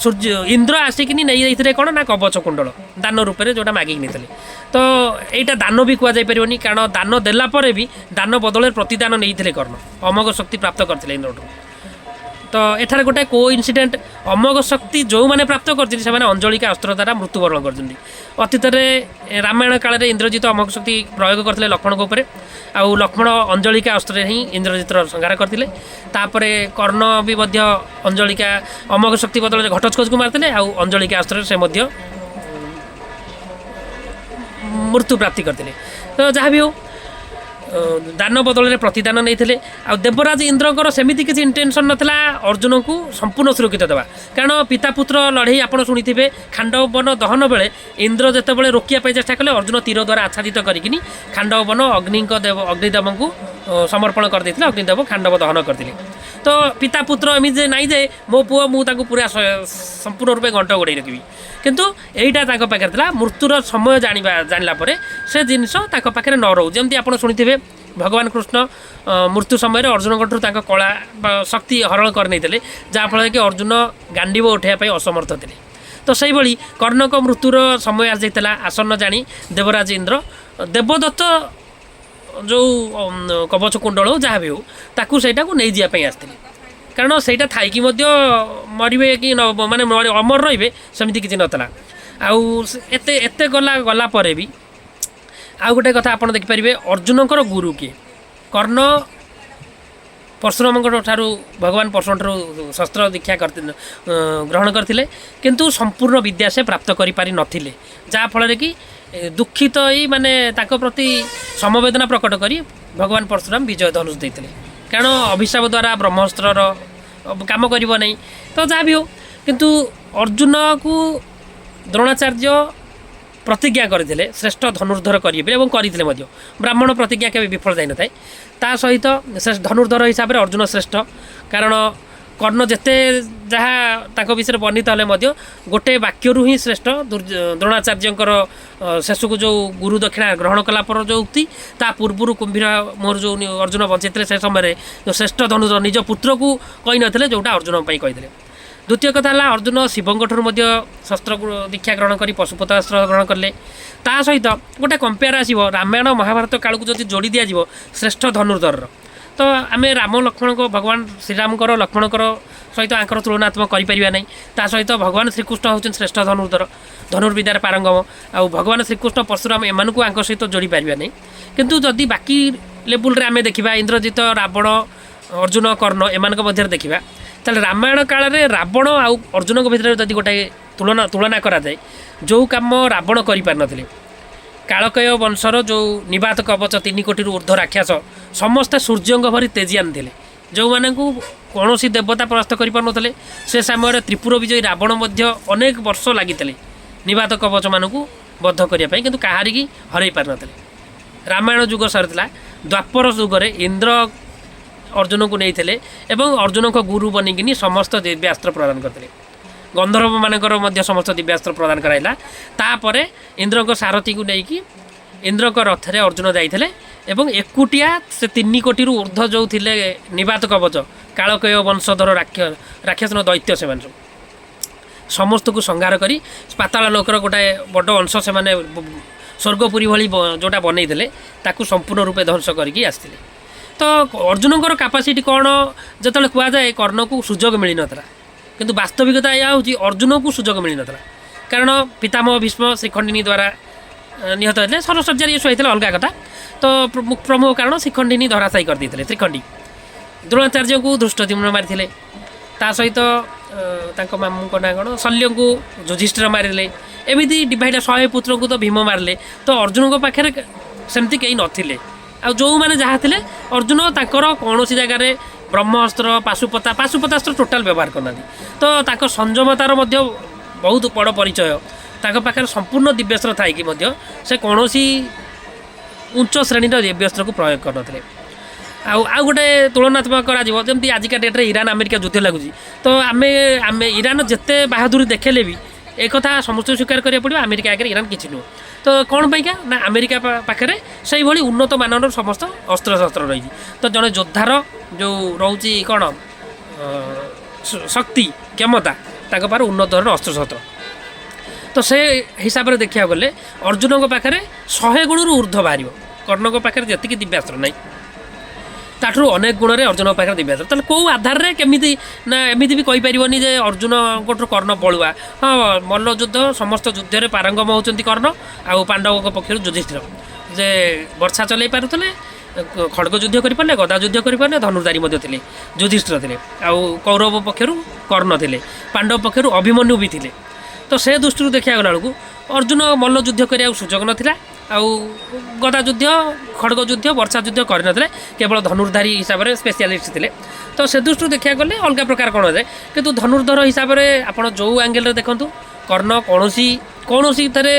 ସୂର୍ଯ୍ୟ ଇନ୍ଦ୍ର ଆସିକିନି ନେଇଯାଇଥିଲେ କ'ଣ ନା କବଚ କୁଣ୍ଡଳ ଦାନ ରୂପରେ, ଯେଉଁଟା ମାଗିକି ନେଇଥିଲେ। ତ ଏଇଟା ଦାନ ବି କୁହାଯାଇପାରିବନି, କାରଣ ଦାନ ଦେଲା ପରେ ବି ଦାନ ବଦଳରେ ପ୍ରତିଦାନ ନେଇଥିଲେ କର୍ଣ୍ଣ, ଅମୋଘ ଶକ୍ତି ପ୍ରାପ୍ତ କରିଥିଲେ ଇନ୍ଦ୍ରଠୁ। ତ ଏଠାରେ ଗୋଟେ କୋ ଇନସିଡେଣ୍ଟ, ଅମୋଘ ଶକ୍ତି ଯେଉଁମାନେ ପ୍ରାପ୍ତ କରିଛନ୍ତି, ସେମାନେ ଅଞ୍ଜଳିକା ଅସ୍ତ୍ର ଦ୍ୱାରା ମୃତ୍ୟୁବରଣ କରିଛନ୍ତି। ଅତୀତରେ ରାମାୟଣ କାଳରେ ଇନ୍ଦ୍ରଜିତ ଅମୋଘ ଶକ୍ତି ପ୍ରୟୋଗ କରିଥିଲେ ଲକ୍ଷ୍ମଣଙ୍କ ଉପରେ, ଆଉ ଲକ୍ଷ୍ମଣ ଅଞ୍ଜଳିକା ଅସ୍ତ୍ରରେ ହିଁ ଇନ୍ଦ୍ରଜିତର ସଂହାର କରିଥିଲେ। ତାପରେ କର୍ଣ୍ଣ ବି ମଧ୍ୟ ଅଞ୍ଜଳିକା ଅମୋଘ ଶକ୍ତି ବଦଳରେ ଘଟୋତ୍କଚକୁ ମାରିଥିଲେ, ଆଉ ଅଞ୍ଜଳିକା ଅସ୍ତ୍ରରେ ସେ ମଧ୍ୟ ମୃତ୍ୟୁ ପ୍ରାପ୍ତି କରିଥିଲେ। ତ ଯାହା ବି ହଉ, ଦାନ ବଦଳରେ ପ୍ରତିଦାନ ନେଇଥିଲେ। ଆଉ ଦେବରାଜ ଇନ୍ଦ୍ରଙ୍କର ସେମିତି କିଛି ଇଣ୍ଟେନସନ୍ ନଥିଲା ଅର୍ଜୁନଙ୍କୁ ସମ୍ପୂର୍ଣ୍ଣ ସୁରକ୍ଷିତ ଦେବା, କାରଣ ପିତା ପୁତ୍ର ଲଢ଼େଇ ଆପଣ ଶୁଣିଥିବେ। ଖାଣ୍ଡବନ ଦହନ ବେଳେ ଇନ୍ଦ୍ର ଯେତେବେଳେ ରୋକିବା ପାଇଁ ଚେଷ୍ଟା କଲେ, ଅର୍ଜୁନ ତୀର ଦ୍ୱାରା ଆଚ୍ଛାଦିତ କରିକିନି ଖାଣ୍ଡବନ ଅଗ୍ନିଙ୍କ ଦେବ ଅଗ୍ନିଦେବଙ୍କୁ ସମର୍ପଣ କରିଦେଇଥିଲେ। ଅଗ୍ନିଦେବ ଖାଣ୍ଡବ ଦହନ କରିଥିଲେ। ତ ପିତା ପୁତ୍ର ଏମିତି ଯେ ନାଇଁ ଯେ ମୋ ପୁଅ, ମୁଁ ତାକୁ ପୁରା ସମ୍ପୂର୍ଣ୍ଣ ରୂପେ ଘଣ୍ଟ ଘୋଡ଼େଇ ରଖିବି। କିନ୍ତୁ ଏଇଟା ତାଙ୍କ ପାଖରେ ଥିଲା, ମୃତ୍ୟୁର ସମୟ ଜାଣିଲା ପରେ ସେ ଜିନିଷ ତାଙ୍କ ପାଖରେ ନ ରହୁ। ଯେମିତି ଆପଣ ଶୁଣିଥିବେ, ଭଗବାନ କୃଷ୍ଣ ମୃତ୍ୟୁ ସମୟରେ ଅର୍ଜୁନଙ୍କ ଠାରୁ ତାଙ୍କ କଳା ବା ଶକ୍ତି ହରଣ କରିନେଇଥିଲେ, ଯାହାଫଳରେ କି ଅର୍ଜୁନ ଗାଣ୍ଡିବ ଉଠାଇବା ପାଇଁ ଅସମର୍ଥ ଥିଲେ। ତ ସେଇଭଳି କର୍ଣ୍ଣଙ୍କ ମୃତ୍ୟୁର ସମୟ ଆସିଯାଇଥିଲା ଆସନ୍ନ ଜାଣି ଦେବରାଜ ଇନ୍ଦ୍ର ଦେବଦତ୍ତ ଯେଉଁ କବଚ କୁଣ୍ଡଳ ହଉ, ଯାହା ବି ହଉ, ତାକୁ ସେଇଟାକୁ ନେଇଯିବା ପାଇଁ ଆସିଥିଲେ। କାରଣ ସେଇଟା ଥାଇକି ମଧ୍ୟ ମରିବେ କି ନ ମାନେ ଅମର ରହିବେ, ସେମିତି କିଛି ନଥିଲା। ଆଉ ଏତେ ଏତେ ଗଲା ଗଲା ପରେ ବି ଆଉ ଗୋଟେ କଥା ଆପଣ ଦେଖିପାରିବେ, ଅର୍ଜୁନଙ୍କର ଗୁରୁ କିଏ? କର୍ଣ୍ଣ ପରଶୁରାମଙ୍କ ଠାରୁ, ଭଗବାନ ପରଶୁରାମ ଠାରୁ ଶସ୍ତ୍ର ଦୀକ୍ଷା ଗ୍ରହଣ କରିଥିଲେ, କିନ୍ତୁ ସମ୍ପୂର୍ଣ୍ଣ ବିଦ୍ୟା ସେ ପ୍ରାପ୍ତ କରିପାରି ନଥିଲେ, ଯାହାଫଳରେ କି ଦୁଃଖିତ ହେଇ, ମାନେ ତାଙ୍କ ପ୍ରତି ସମବେଦନା ପ୍ରକଟ କରି ଭଗବାନ ପରଶୁରାମ ବିଜୟ ଧନୁଷ ଦେଇଥିଲେ, କାରଣ ଅଭିଶାପ ଦ୍ୱାରା ବ୍ରହ୍ମାସ୍ତ୍ରର କାମ କରିବ ନାହିଁ। ତ ଯାହା ବି ହଉ, କିନ୍ତୁ ଅର୍ଜୁନକୁ ଦ୍ରୋଣାଚାର୍ଯ୍ୟ ପ୍ରତିଜ୍ଞା କରିଥିଲେ ଶ୍ରେଷ୍ଠ ଧନୁର୍ଦ୍ଧର କରିବେ ଏବଂ କରିଥିଲେ ମଧ୍ୟ। ବ୍ରାହ୍ମଣ ପ୍ରତିଜ୍ଞା କେବେ ବିଫଳ ଯାଇନଥାଏ। ତା ସହିତ ସେ ଧନୁର୍ଦ୍ଧର ହିସାବରେ ଅର୍ଜୁନ ଶ୍ରେଷ୍ଠ, କାରଣ କର୍ଣ୍ଣ ଯେତେ ଯାହା ତାଙ୍କ ବିଷୟରେ ବର୍ଣ୍ଣିତ ହେଲେ ମଧ୍ୟ ଗୋଟେ ବାକ୍ୟରୁ ହିଁ ଶ୍ରେଷ୍ଠ। ଦ୍ରୋଣାଚାର୍ଯ୍ୟଙ୍କର ଶେଷକୁ ଯେଉଁ ଗୁରୁ ଦକ୍ଷିଣା ଗ୍ରହଣ କଲା ପରେ ଯେଉଁ ଉକ୍ତି, ତା ପୂର୍ବରୁ କୁମ୍ଭୀର ମୋର ଯେଉଁ ଅର୍ଜୁନ ବଞ୍ଚେଇଥିଲେ, ସେ ସମୟରେ ଯେଉଁ ଶ୍ରେଷ୍ଠ ଧନୁର୍ଦ୍ଧର ନିଜ ପୁତ୍ରକୁ କହିନଥିଲେ, ଯେଉଁଟା ଅର୍ଜୁନଙ୍କ ପାଇଁ କହିଥିଲେ। ଦ୍ୱିତୀୟ କଥା ହେଲା, ଅର୍ଜୁନ ଶିବଙ୍କ ଠାରୁ ମଧ୍ୟ ଶସ୍ତ୍ର ଦୀକ୍ଷା ଗ୍ରହଣ କରି ପଶୁପତାସ୍ତ୍ର ଗ୍ରହଣ କଲେ। ତା ସହିତ ଗୋଟେ କମ୍ପେୟାର ଆସିବ, ରାମାୟଣ ମହାଭାରତ କାଳକୁ ଯଦି ଯୋଡ଼ି ଦିଆଯିବ ଶ୍ରେଷ୍ଠ ଧନୁର୍ଦ୍ଧରର, ତ ଆମେ ରାମ ଲକ୍ଷ୍ମଣଙ୍କ, ଭଗବାନ ଶ୍ରୀରାମଙ୍କର ଲକ୍ଷ୍ମଣଙ୍କର ସହିତ ଆଙ୍କର ତୁଳନାତ୍ମକ କରିପାରିବା ନାହିଁ। ତା ସହିତ ଭଗବାନ ଶ୍ରୀକୃଷ୍ଣ ହେଉଛନ୍ତି ଶ୍ରେଷ୍ଠ ଧନୁର୍ଦ୍ଧର, ଧନୁର୍ବିଦ୍ୟାରେ ପାରଙ୍ଗମ, ଆଉ ଭଗବାନ ଶ୍ରୀକୃଷ୍ଣ, ପରଶୁରାମ ଏମାନଙ୍କୁ ଆଙ୍କ ସହିତ ଯୋଡ଼ି ପାରିବା ନାହିଁ। କିନ୍ତୁ ଯଦି ବାକି ଲେବୁଲରେ ଆମେ ଦେଖିବା, ଇନ୍ଦ୍ରଜିତ, ରାବଣ, ଅର୍ଜୁନ, କର୍ଣ୍ଣ ଏମାନଙ୍କ ମଧ୍ୟରେ ଦେଖିବା, ତାହେଲେ ରାମାୟଣ କାଳରେ ରାବଣ ଆଉ ଅର୍ଜୁନଙ୍କ ଭିତରେ ଯଦି ଗୋଟେ ତୁଳନା କରାଯାଏ, ଯେଉଁ କାମ ରାବଣ କରିପାରିନଥିଲେ, କାଳକେୟ ବଂଶର ଯେଉଁ ନିବାତ କବଚ 3 କୋଟିରୁ ଉର୍ଦ୍ଧ୍ୱ ରାକ୍ଷସ ସମସ୍ତେ ସୂର୍ଯ୍ୟଙ୍କ ଭଳି ତେଜିଆନ ଥିଲେ, ଯେଉଁମାନଙ୍କୁ କୌଣସି ଦେବତା ପରାସ୍ତ କରିପାରୁନଥିଲେ, ସେ ସମୟରେ ତ୍ରିପୁର ବିଜୟୀ ରାବଣ ମଧ୍ୟ ଅନେକ ବର୍ଷ ଲାଗିଥିଲେ ନିବାତ କବଚମାନଙ୍କୁ ବଦ୍ଧ କରିବା ପାଇଁ, କିନ୍ତୁ କାହାରିକି ହରାଇ ପାରିନଥିଲେ। ରାମାୟଣ ଯୁଗ ସରିଥିଲା, ଦ୍ୱାପର ଯୁଗରେ ଇନ୍ଦ୍ର ଅର୍ଜୁନଙ୍କୁ ନେଇଥିଲେ ଏବଂ ଅର୍ଜୁନଙ୍କ ଗୁରୁ ବନିକିନି ସମସ୍ତ ଦିବ୍ୟାସ୍ତ୍ର ପ୍ରଦାନ କରିଥିଲେ। ଗନ୍ଧର୍ବମାନଙ୍କର ମଧ୍ୟ ସମସ୍ତ ଦିବ୍ୟାସ୍ତ୍ର ପ୍ରଦାନ କରାଇଲା। ତାପରେ ଇନ୍ଦ୍ରଙ୍କ ସାରଥୀକୁ ନେଇକି ଇନ୍ଦ୍ରଙ୍କ ରଥରେ ଅର୍ଜୁନ ଯାଇଥିଲେ ଏବଂ ଏକୁଟିଆ ସେ 3 କୋଟିରୁ ଉର୍ଦ୍ଧ୍ୱ ଯେଉଁ ଥିଲେ ନିବାତ କବଚ, କାଳକେୟ ବଂଶଧର ରାକ୍ଷସ ଦୈତ୍ୟ, ସେମାନେ ସବୁ ସମସ୍ତଙ୍କୁ ସଂହାର କରି ପାତାଳ ଲୋକର ଗୋଟାଏ ବଡ଼ ଅଂଶ ସେମାନେ ସ୍ୱର୍ଗପୁରୀ ଭଳି ଯେଉଁଟା ବନେଇଥିଲେ ତାକୁ ସମ୍ପୂର୍ଣ୍ଣ ରୂପେ ଧ୍ୱଂସ କରିକି ଆସିଥିଲେ। ତ ଅର୍ଜୁନଙ୍କର କାପାସିଟି କ'ଣ ଯେତେବେଳେ କୁହାଯାଏ, କର୍ଣ୍ଣକୁ ସୁଯୋଗ ମିଳିନଥିଲା, କିନ୍ତୁ ବାସ୍ତବିକତା ଏହା ହେଉଛି ଅର୍ଜୁନକୁ ସୁଯୋଗ ମିଳିନଥିଲା। କାରଣ ପିତାମହ ଭୀଷ୍ମ ଶିଖଣ୍ଡିନୀ ଦ୍ୱାରା ନିହତ ହେଇଥିଲେ, ଶରଶଯ୍ୟାରେ ଇଏ ଶୋଇଥିଲେ, ଅଲଗା କଥା। ତ ପ୍ରମୁଖ କାରଣ ଶିଖଣ୍ଡିନୀ ଧରାଶାୟୀ କରିଦେଇଥିଲେ ଶିଖଣ୍ଡି। ଦ୍ରୋଣାଚାର୍ଯ୍ୟଙ୍କୁ ଧୃଷ୍ଟଦ୍ୟୁମ୍ନ ମାରିଥିଲେ, ତା ସହିତ ତାଙ୍କ ମାମୁଁଙ୍କ ନାଁ କ'ଣ, ଶଲ୍ୟଙ୍କୁ ଯୁଧିଷ୍ଠିର ମାରିଲେ। ଏମିତି ଡିଭାଇଡ଼ 100 ପୁତ୍ରଙ୍କୁ ତ ଭୀମ ମାରିଲେ। ତ ଅର୍ଜୁନଙ୍କ ପାଖରେ ସେମିତି କେହି ନଥିଲେ, ଆଉ ଯେଉଁମାନେ ଯାହା ଥିଲେ ଅର୍ଜୁନ ତାଙ୍କର କୌଣସି ଜାଗାରେ ବ୍ରହ୍ମାସ୍ତ୍ର, ପାଶୁପତାସ୍ତ୍ର ଟୋଟାଲ୍ ବ୍ୟବହାର କରିନାହାନ୍ତି। ତ ତାଙ୍କ ସଂଯମତାର ମଧ୍ୟ ବହୁତ ବଡ଼ ପରିଚୟ। ତାଙ୍କ ପାଖରେ ସମ୍ପୂର୍ଣ୍ଣ ଦିବ୍ୟାସ୍ତ୍ର ଥାଇକି ମଧ୍ୟ ସେ କୌଣସି ଉଚ୍ଚ ଶ୍ରେଣୀର ଦିବ୍ୟାସ୍ତ୍ରକୁ ପ୍ରୟୋଗ କରିନଥିଲେ। ଆଉ ଗୋଟେ ତୁଳନାତ୍ମକ କରାଯିବ, ଯେମିତି ଆଜିକା ଡେଟ୍ରେ ଇରାନ ଆମେରିକା ଯୁଦ୍ଧ ଲାଗୁଛି, ତ ଆମେ ଇରାନ ଯେତେ ବାହାଦୁରୀ ଦେଖେଇଲେ ବି ଏକଥା ସମସ୍ତଙ୍କୁ ସ୍ୱୀକାର କରିବାକୁ ପଡ଼ିବ, ଆମେରିକା ଆଗରେ ଇରାନ କିଛି ନୁହଁ। ତ କ'ଣ ପାଇଁକା ନା ଆମେରିକା ପାଖରେ ସେଇଭଳି ଉନ୍ନତ ମାନର ସମସ୍ତ ଅସ୍ତ୍ରଶସ୍ତ୍ର ରହିଛି। ତ ଜଣେ ଯୋଦ୍ଧାର ଯେଉଁ ରହୁଛି କ'ଣ ଶକ୍ତି କ୍ଷମତା, ତାଙ୍କ ପାଖରେ ଉନ୍ନତ ଧରଣର ଅସ୍ତ୍ରଶସ୍ତ୍ର। ତ ସେ ହିସାବରେ ଦେଖିବାକୁ ଗଲେ ଅର୍ଜୁନଙ୍କ ପାଖରେ 100 ଗୁଣରୁ ଉର୍ଦ୍ଧ୍ୱ ବାହାରିବ। କର୍ଣ୍ଣଙ୍କ ପାଖରେ ଯେତିକି ଦିବ୍ୟାସ୍ତ୍ର ନାହିଁ, ତାଠାରୁ ଅନେକ ଗୁଣରେ ଅର୍ଜୁନଙ୍କ ପାଖରେ ଦିବ୍ୟାସ୍ତ୍ର। ତାହେଲେ କେଉଁ ଆଧାରରେ କେମିତି ନା ଏମିତି ବି କହିପାରିବନି ଯେ ଅର୍ଜୁନଙ୍କଠୁ କର୍ଣ୍ଣ ବଳୁଆ। ହଁ, ମଲ୍ଲଯୁଦ୍ଧ ସମସ୍ତ ଯୁଦ୍ଧରେ ପାରଙ୍ଗମ ହେଉଛନ୍ତି କର୍ଣ୍ଣ, ଆଉ ପାଣ୍ଡବଙ୍କ ପକ୍ଷରୁ ଯୁଧିଷ୍ଠିର, ଯେ ବର୍ଷା ଚଲେଇ ପାରୁଥିଲେ, ଖଡ଼ଗ ଯୁଦ୍ଧ କରିପାରିଲେ, ଗଦା ଯୁଦ୍ଧ କରିପାରିଲେ, ଧନୁର୍ଧାରୀ ମଧ୍ୟ ଥିଲେ, ଯୁଧିଷ୍ଠିର ଥିଲେ। ଆଉ କୌରବ ପକ୍ଷରୁ କର୍ଣ୍ଣ ଥିଲେ, ପାଣ୍ଡବ ପକ୍ଷରୁ ଅଭିମନ୍ୟୁ ବି ଥିଲେ। ତ ସେ ଦୃଷ୍ଟିରୁ ଦେଖିବାକୁ ଗଲା ବେଳକୁ ଅର୍ଜୁନ ମଲ୍ଲଯୁଦ୍ଧ କରିବାକୁ ସୁଯୋଗ ନଥିଲା, ଆଉ ଗଦା ଯୁଦ୍ଧ, ଖଡ଼ଗ ଯୁଦ୍ଧ, ବର୍ଷା ଯୁଦ୍ଧ କରିନଥିଲେ, କେବଳ ଧନୁର୍ଧାରୀ ହିସାବରେ ସ୍ପେଶିଆଲିଷ୍ଟ ଥିଲେ। ତ ସେ ଦୃଷ୍ଟିରୁ ଦେଖିବାକୁ ଗଲେ ଅଲଗା ପ୍ରକାର କ'ଣ ହେଇଥାଏ, କିନ୍ତୁ ଧନୁର୍ଧର ହିସାବରେ ଆପଣ ଯେଉଁ ଆଙ୍ଗେଲରେ ଦେଖନ୍ତୁ କର୍ଣ୍ଣ କୌଣସିଥିରେ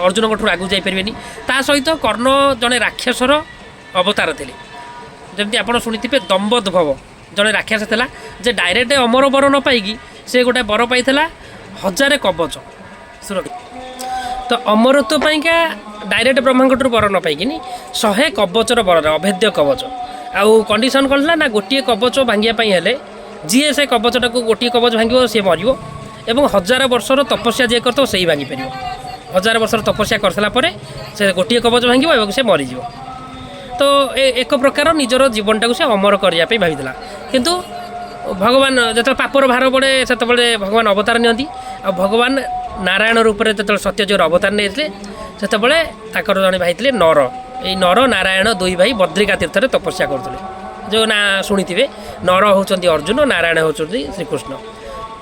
ଅର୍ଜୁନଙ୍କଠୁ ଆଗକୁ ଯାଇପାରିବେନି। ତା ସହିତ କର୍ଣ୍ଣ ଜଣେ ରାକ୍ଷସର ଅବତାର ଥିଲେ। ଯେମିତି ଆପଣ ଶୁଣିଥିବେ ଦମ୍ବୋଦ୍ଭବ ଜଣେ ରାକ୍ଷସ ଥିଲା, ଯେ ଡାଇରେକ୍ଟ ଅମର ବର ନ ପାଇକି ସେ ଗୋଟେ ବର ପାଇଥିଲା 1000 କବଚ ସୁରକ୍ଷା। ତ ଅମରତ୍ୱ ପାଇଁକା ଡାଇରେକ୍ଟ ବ୍ରହ୍ମାଙ୍କଠୁ ବର ନ ପାଇକିନି 100 କବଚର ବର, ଅଭେଦ୍ୟ କବଚ। ଆଉ କଣ୍ଡିସନ୍ କ'ଣ ଥିଲା ନା ଗୋଟିଏ କବଚ ଭାଙ୍ଗିବା ପାଇଁ ହେଲେ ଯିଏ ସେ କବଚଟାକୁ ଗୋଟିଏ କବଚ ଭାଙ୍ଗିବ ସିଏ ମରିବ, ଏବଂ 1000 ବର୍ଷର ତପସ୍ୟା ଯିଏ କରିଥିବ ସେଇ ଭାଙ୍ଗିପାରିବ। 1000 ବର୍ଷର ତପସ୍ୟା କରିସାରିଲା ପରେ ସେ ଗୋଟିଏ କବଚ ଭାଙ୍ଗିବ ଏବଂ ସେ ମରିଯିବ। ତ ଏକ ପ୍ରକାର ନିଜର ଜୀବନଟାକୁ ସେ ଅମର କରିବା ପାଇଁ ଭାବିଥିଲା। କିନ୍ତୁ ଭଗବାନ ଯେତେବେଳେ ପାପର ଭାର ପଡ଼େ ସେତେବେଳେ ଭଗବାନ ଅବତାର ନିଅନ୍ତି। ଆଉ ଭଗବାନ ନାରାୟଣ ରୂପରେ ଯେତେବେଳେ ସତ୍ୟଯୁଗର ଅବତାର ନେଇଥିଲେ, ସେତେବେଳେ ତାଙ୍କର ଜଣେ ଭାଇ ଥିଲେ ନର। ଏଇ ନର ନାରାୟଣ ଦୁଇ ଭାଇ ବଦ୍ରିକା ତୀର୍ଥରେ ତପସ୍ୟା କରୁଥିଲେ। ଯେଉଁ ନାଁ ଶୁଣିଥିବେ, ନର ହେଉଛନ୍ତି ଅର୍ଜୁନ, ନାରାୟଣ ହେଉଛନ୍ତି ଶ୍ରୀକୃଷ୍ଣ,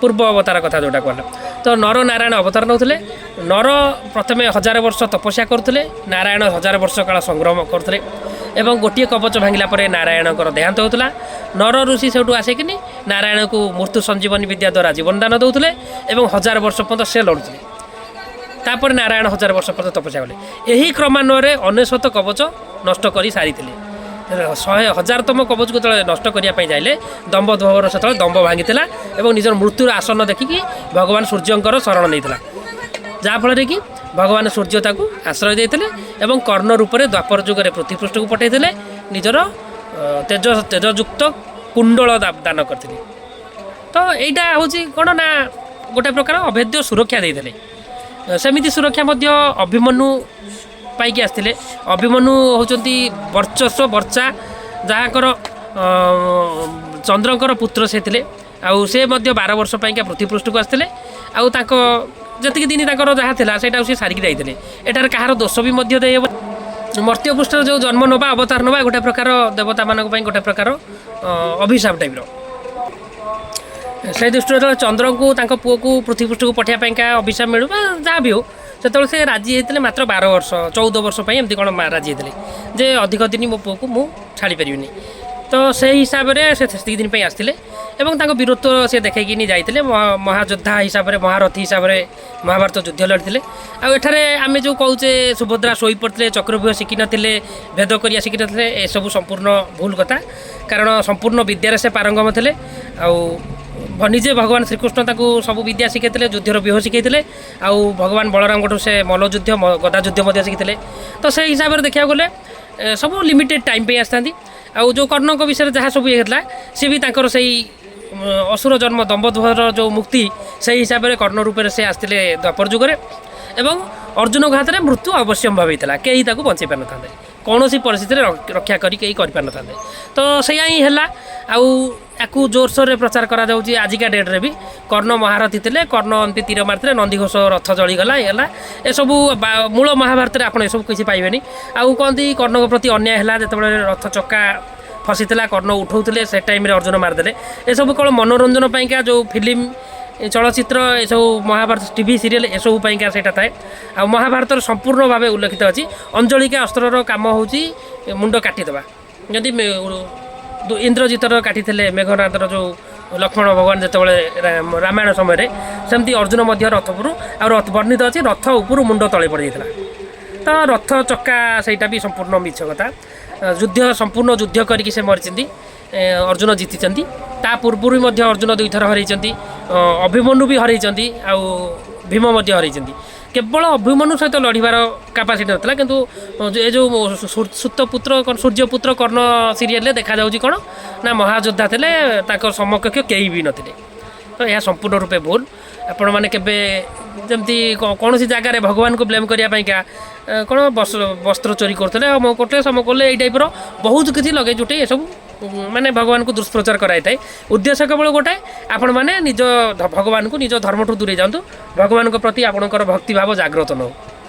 ପୂର୍ବ ଅବତାର କଥା ଯେଉଁଟା କହିଲା। ତ ନର ନାରାୟଣ ଅବତାର ନେଉଥିଲେ। ନର ପ୍ରଥମେ 1000 ବର୍ଷ ତପସ୍ୟା କରୁଥିଲେ, ନାରାୟଣ 1000 ବର୍ଷ କାଳ ସଂଗ୍ରାମ କରୁଥିଲେ, ଏବଂ ଗୋଟିଏ କବଚ ଭାଙ୍ଗିଲା ପରେ ନାରାୟଣଙ୍କର ଦେହାନ୍ତ ହେଉଥିଲା। ନର ଋଷି ସେଇଠୁ ଆସିକିନି ନାରାୟଣକୁ ମୃତ୍ୟୁ ସଞ୍ଜୀବନୀ ବିଦ୍ୟା ଦ୍ୱାରା ଜୀବନ ଦାନ ଦେଉଥିଲେ ଏବଂ 1000 ବର୍ଷ ପର୍ଯ୍ୟନ୍ତ ସେ ଲଢ଼ୁଥିଲେ। ତାପରେ ନାରାୟଣ 1000 ବର୍ଷ ପର୍ଯ୍ୟନ୍ତ ତପସ୍ୟା କଲେ। ଏହି କ୍ରମାନ୍ୱୟରେ 99 କବଚ ନଷ୍ଟ କରି ସାରିଥିଲେ। 1000ତମ କବଚକୁ ଯେତେବେଳେ ନଷ୍ଟ କରିବା ପାଇଁ ଯାଇଲେ, ଦମ୍ବୋଦ୍ଭବର ସେତେବେଳେ ଦମ୍ବ ଭାଙ୍ଗିଥିଲା ଏବଂ ନିଜର ମୃତ୍ୟୁର ଆସନ୍ନ ଦେଖିକି ଭଗବାନ ସୂର୍ଯ୍ୟଙ୍କର ଶରଣ ନେଇଥିଲା, ଯାହାଫଳରେ କି ଭଗବାନ ସୂର୍ଯ୍ୟ ତାକୁ ଆଶ୍ରୟ ଦେଇଥିଲେ ଏବଂ କର୍ଣ୍ଣ ରୂପରେ ଦ୍ୱାପର ଯୁଗରେ ପୃଥିବୀପୃଷ୍ଠକୁ ପଠାଇଥିଲେ, ନିଜର ତେଜଯୁକ୍ତ କୁଣ୍ଡଳ ଦାନ କରିଥିଲେ। ତ ଏଇଟା ହେଉଛି କ'ଣ ନା ଗୋଟେ ପ୍ରକାର ଅଭେଦ୍ୟ ସୁରକ୍ଷା ଦେଇଥିଲେ। ସେମିତି ସୁରକ୍ଷା ମଧ୍ୟ ଅଭିମନ୍ୟୁ ପାଇକି ଆସିଥିଲେ। ଅଭିମନ୍ୟୁ ହେଉଛନ୍ତି ବର୍ଚସ୍ୱ ବର୍ଚ୍ଚା, ଯାହାଙ୍କର ଚନ୍ଦ୍ରଙ୍କର ପୁତ୍ର ସେ ଥିଲେ। ଆଉ ସେ ମଧ୍ୟ 12 ବର୍ଷ ପାଇଁକା ପୃଥିବୀପୃଷ୍ଠକୁ ଆସିଥିଲେ, ଆଉ ତାଙ୍କ ଯେତିକି ଦିନ ତାଙ୍କର ଯାହା ଥିଲା ସେଇଟାକୁ ସେ ସାରିକି ଯାଇଥିଲେ। ଏଠାରେ କାହାର ଦୋଷ ବି ମଧ୍ୟ ଦେଇହେବ। ମର୍ତ୍ତ୍ୟ ପୃଷ୍ଠରେ ଯେଉଁ ଜନ୍ମ ନେବା, ଅବତାର ନେବା ଗୋଟେ ପ୍ରକାର ଦେବତାମାନଙ୍କ ପାଇଁ ଗୋଟେ ପ୍ରକାର ଅଭିଶାପ ଟାଇପ୍ର। ସେଇ ଦୃଷ୍ଟିରୁ ଯେତେବେଳେ ଚନ୍ଦ୍ରଙ୍କୁ ତାଙ୍କ ପୁଅକୁ ପୃଥିବୀପୃଷ୍ଠକୁ ପଠାଇବା ପାଇଁକା ଅଭିଶାପ ମିଳୁ ବା ଯାହା ବି ହେଉ, ସେତେବେଳେ ସେ ରାଜି ହେଇଥିଲେ ମାତ୍ର 12 ବର୍ଷ 14 ବର୍ଷ ପାଇଁ ଏମିତି କ'ଣ ରାଜି ହେଇଥିଲେ ଯେ ଅଧିକ ଦିନ ମୋ ପୁଅକୁ ମୁଁ ଛାଡ଼ିପାରିବିନି। ତ ସେଇ ହିସାବରେ ସେ ସେତିକି ଦିନ ପାଇଁ ଆସିଥିଲେ ଏବଂ ତାଙ୍କ ବୀରତ୍ୱ ସେ ଦେଖେଇକିନି ଯାଇଥିଲେ। ମହାଯୋଦ୍ଧା ହିସାବରେ, ମହାରଥୀ ହିସାବରେ ମହାଭାରତ ଯୁଦ୍ଧ ଲଢ଼ିଥିଲେ। ଆଉ ଏଠାରେ ଆମେ ଯେଉଁ କହୁଛେ ସୁଭଦ୍ରା ଶୋଇପଡ଼ିଥିଲେ, ଚକ୍ରବ୍ୟୁହ ଶିଖିନଥିଲେ, ଭେଦ କରିବା ଶିଖିନଥିଲେ, ଏସବୁ ସମ୍ପୂର୍ଣ୍ଣ ଭୁଲ କଥା। କାରଣ ସମ୍ପୂର୍ଣ୍ଣ ବିଦ୍ୟାରେ ସେ ପାରଙ୍ଗମ ଥିଲେ। ଆଉ ନିଜେ ଭଗବାନ ଶ୍ରୀକୃଷ୍ଣ ତାଙ୍କୁ ସବୁ ବିଦ୍ୟା ଶିଖେଇଥିଲେ, ଯୁଦ୍ଧର ବ୍ୟୂହ ଶିଖେଇଥିଲେ। ଆଉ ଭଗବାନ ବଳରାମଙ୍କଠୁ ସେ ମଲ୍ଲଯୁଦ୍ଧ, ଗଦା ଯୁଦ୍ଧ ମଧ୍ୟ ଶିଖିଥିଲେ। ତ ସେଇ ହିସାବରେ ଦେଖିବାକୁ ଗଲେ ସବୁ ଲିମିଟେଡ଼ ଟାଇମ୍ ପାଇଁ ଆସିଥାନ୍ତି। ଆଉ ଯେଉଁ କର୍ଣ୍ଣଙ୍କ ବିଷୟରେ ଯାହା ସବୁ ଇଏ ହେଇଥିଲା, ସେ ବି ତାଙ୍କର ସେଇ ଅସୁର ଜନ୍ମ ଦମ୍ଭଧ୍ୱଜର ଯେଉଁ ମୁକ୍ତି, ସେଇ ହିସାବରେ କର୍ଣ୍ଣ ରୂପରେ ସେ ଆସିଥିଲେ ଦ୍ୱାପର ଯୁଗରେ। ଏବଂ ଅର୍ଜୁନଙ୍କ ହାତରେ ମୃତ୍ୟୁ ଅବଶ୍ୟମ୍ଭାବୀ ଥିଲା, କେହି ତାକୁ ବଞ୍ଚେଇ ପାରିନଥାନ୍ତେ, କୌଣସି ପରିସ୍ଥିତିରେ ରକ୍ଷା କରି କେହି କରିପାରିନଥାନ୍ତେ। ତ ସେଇଆ ହିଁ ହେଲା। ଆଉ ୟାକୁ ଜୋରସୋରରେ ପ୍ରଚାର କରାଯାଉଛି ଆଜିକା ଡେଟ୍ରେ ବି। କର୍ଣ୍ଣ ମହାରଥୀ ଥିଲେ, କର୍ଣ୍ଣ ଏମିତି ତୀର ମାରିଥିଲେ, ନନ୍ଦିଘୋଷ ରଥ ଜଳିଗଲା, ଇଏ ହେଲା, ଏସବୁ ମୂଳ ମହାଭାରତରେ ଆପଣ ଏସବୁ କିଛି ପାଇବେନି। ଆଉ କହନ୍ତି କର୍ଣ୍ଣଙ୍କ ପ୍ରତି ଅନ୍ୟାୟ ହେଲା, ଯେତେବେଳେ ରଥ ଚକା ଫସିଥିଲା, କର୍ଣ୍ଣ ଉଠଉଥିଲେ, ସେ ଟାଇମ୍ରେ ଅର୍ଜୁନ ମାରିଦେଲେ। ଏସବୁ କ'ଣ ମନୋରଞ୍ଜନ ପାଇଁକା ଯେଉଁ ଫିଲ୍ମ, ଚଳଚ୍ଚିତ୍ର, ଏସବୁ ମହାଭାରତ ଟିଭି ସିରିଏଲ୍, ଏସବୁ ପାଇଁକା ସେଇଟା ଥାଏ। ଆଉ ମହାଭାରତର ସମ୍ପୂର୍ଣ୍ଣ ଭାବେ ଉଲ୍ଲେଖିତ ଅଛି, ଅଞ୍ଜଳିକା ଅସ୍ତ୍ରର କାମ ହେଉଛି ମୁଣ୍ଡ କାଟିଦେବା। ଯଦି ଇନ୍ଦ୍ରଜିତର କାଟିଥିଲେ ମେଘନାଦର ଯେଉଁ ଲକ୍ଷ୍ମଣ ଭଗବାନ ଯେତେବେଳେ ରାମାୟଣ ସମୟରେ, ସେମିତି ଅର୍ଜୁନ ମଧ୍ୟ ରଥ ଉପରୁ, ଆଉ ରଥ ବର୍ଣ୍ଣିତ ଅଛି, ରଥ ଉପରୁ ମୁଣ୍ଡ ତଳେ ପଡ଼ିଯାଇଥିଲା। ତ ରଥ ଚକା ସେଇଟା ବି ସମ୍ପୂର୍ଣ୍ଣ ମିଛ କଥା। ଯୁଦ୍ଧ ସମ୍ପୂର୍ଣ୍ଣ ଯୁଦ୍ଧ କରିକି ସେ ମରିଛନ୍ତି, ଅର୍ଜୁନ ଜିତିଛନ୍ତି। ତା ପୂର୍ବରୁ ବି ମଧ୍ୟ ଅର୍ଜୁନ ଦୁଇଥର ହରେଇଛନ୍ତି, ଅଭିମନ୍ୟୁ ବି ହରେଇଛନ୍ତି, ଆଉ ଭୀମ ମଧ୍ୟ ହରେଇଛନ୍ତି। କେବଳ ଅଭିମନ୍ୟୁ ସହିତ ଲଢ଼ିବାର କାପାସିଟି ନଥିଲା। କିନ୍ତୁ ଏ ଯେଉଁ ସୁତପୁତ୍ର କ'ଣ ସୂର୍ଯ୍ୟପୁତ୍ର କର୍ଣ୍ଣ ସିରିଏଲରେ ଦେଖାଯାଉଛି କ'ଣ ନା ମହାଯୋଦ୍ଧା ଥିଲେ, ତାଙ୍କ ସମକକ୍ଷ କେହି ବି ନଥିଲେ। ତ ଏହା ସମ୍ପୂର୍ଣ୍ଣ ରୂପେ ଭୁଲ। ଆପଣମାନେ କେବେ ଯେମିତି କୌଣସି ଜାଗାରେ ଭଗବାନଙ୍କୁ ବ୍ଲେମ୍ କରିବା ପାଇଁକା କ'ଣ ବସ୍ତ୍ର ଚୋରି କରୁଥିଲେ, ଅମକ କରୁଥିଲେ, ସମକ କଲେ, ଏଇ ଟାଇପ୍ର ବହୁତ କିଛି ଲଗେଇ ଜୁଟେଇ ଏସବୁ ମାନେ ଭଗବାନଙ୍କୁ ଦୁଷ୍ପ୍ରଚାର କରାଯାଇଥାଏ। ଉଦ୍ଦେଶ୍ୟ କେବଳ ଗୋଟାଏ, ଆପଣମାନେ ନିଜ ଭଗବାନଙ୍କୁ ନିଜ ଧର୍ମଠୁ ଦୂରେଇ ଯାଆନ୍ତୁ, ଭଗବାନଙ୍କ ପ୍ରତି ଆପଣଙ୍କର ଭକ୍ତିଭାବ ଜାଗ୍ରତ ନ ହଉ।